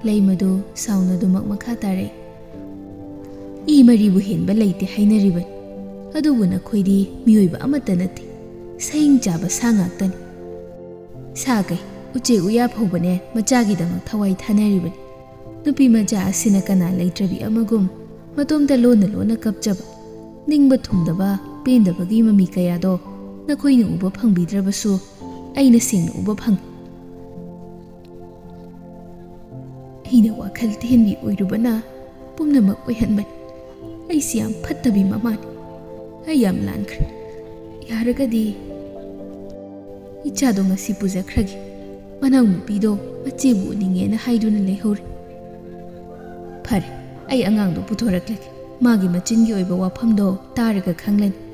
ꯂꯩꯃꯗꯨ ꯁꯥꯎꯅꯗꯨꯃꯛ ꯃꯈꯥ ꯇꯥꯔꯛꯏ꯫ "ꯏ ꯃꯔꯤꯕꯨ ꯍꯦꯟꯕ ꯂꯩꯇꯦ ꯍꯥꯏꯅꯔꯤꯕꯅꯤ꯫ ꯑꯗꯨꯕꯨ ꯅꯈꯣꯏꯗꯤ ꯃꯤꯑꯣꯏꯕ ꯑꯃꯠꯇ ꯅꯠꯇꯦ, ꯁꯍꯤꯡ ꯆꯥꯕ ꯁꯥ ꯉꯥꯛꯇꯅꯤ꯫ ꯁꯥ ꯀꯩ, ꯎꯆꯦꯛ ꯎꯌꯥ ꯐꯥꯎꯕꯅꯦ ꯃꯆꯥꯒꯤꯗꯃꯛ ꯊꯋꯥꯏ ꯊꯥꯅꯔꯤꯕꯅꯤ꯫ ꯅꯨꯄꯤ ꯃꯆꯥ ꯑꯁꯤꯅ ꯀꯅꯥ ꯂꯩꯇ꯭ꯔꯕꯤ ꯑꯃꯒꯨꯝ ꯃꯇꯣꯝꯇ ꯂꯣꯟꯅ ꯂꯣꯟꯅ ꯀꯞꯆꯕ, ꯅꯤꯡꯕ ꯊꯨꯡꯗꯕ, ꯄꯦꯟꯗꯕꯒꯤ ꯃꯃꯤ ꯀꯌꯥꯗꯣ ꯅꯈꯣꯏꯅ ꯎꯕ ꯐꯪꯕꯤꯗ꯭ꯔꯕꯁꯨ ꯑꯩꯅ ꯁꯦꯡꯅ ꯎꯕ ꯐꯪꯏ꯫ ꯑꯩꯅ ꯋꯥꯈꯜ ꯊꯤꯍꯟꯕꯤ ꯑꯣꯏꯔꯨꯕꯅ ꯄꯨꯝꯅꯃꯛ ꯑꯣꯏꯍꯟꯕꯅꯤ꯫ ꯑꯩꯁꯤ ꯌꯥꯝ ꯐꯠꯇꯕꯤ ꯃꯃꯥꯅꯤ꯫ ꯑꯩ ꯌꯥꯝ ꯂꯥꯟꯈ꯭ꯔꯦ꯫ ꯌꯥꯔꯒꯗꯤ ꯏꯆꯥꯗꯣ ꯉꯁꯤ ꯄꯨꯖꯈ꯭ꯔꯒꯦ꯫ ꯃꯅꯥꯎꯅꯨꯄꯤꯗꯣ ꯃꯆꯦꯕꯨ ꯎꯅꯤꯡꯉꯦꯅ ꯍꯥꯏꯗꯨꯅ ꯂꯩꯍꯧꯔꯦ꯫" "ꯐꯔꯦ, ꯑꯩ ꯑꯉꯥꯡꯗꯣ ꯄꯨꯊꯣꯔꯛꯂꯒꯦ꯫ ꯃꯥꯒꯤ ꯃꯆꯤꯟꯒꯤ ꯑꯣꯏꯕ ꯋꯥꯐꯝꯗꯣ ꯇꯥꯔꯒ ꯈꯪꯂꯅꯤ꯫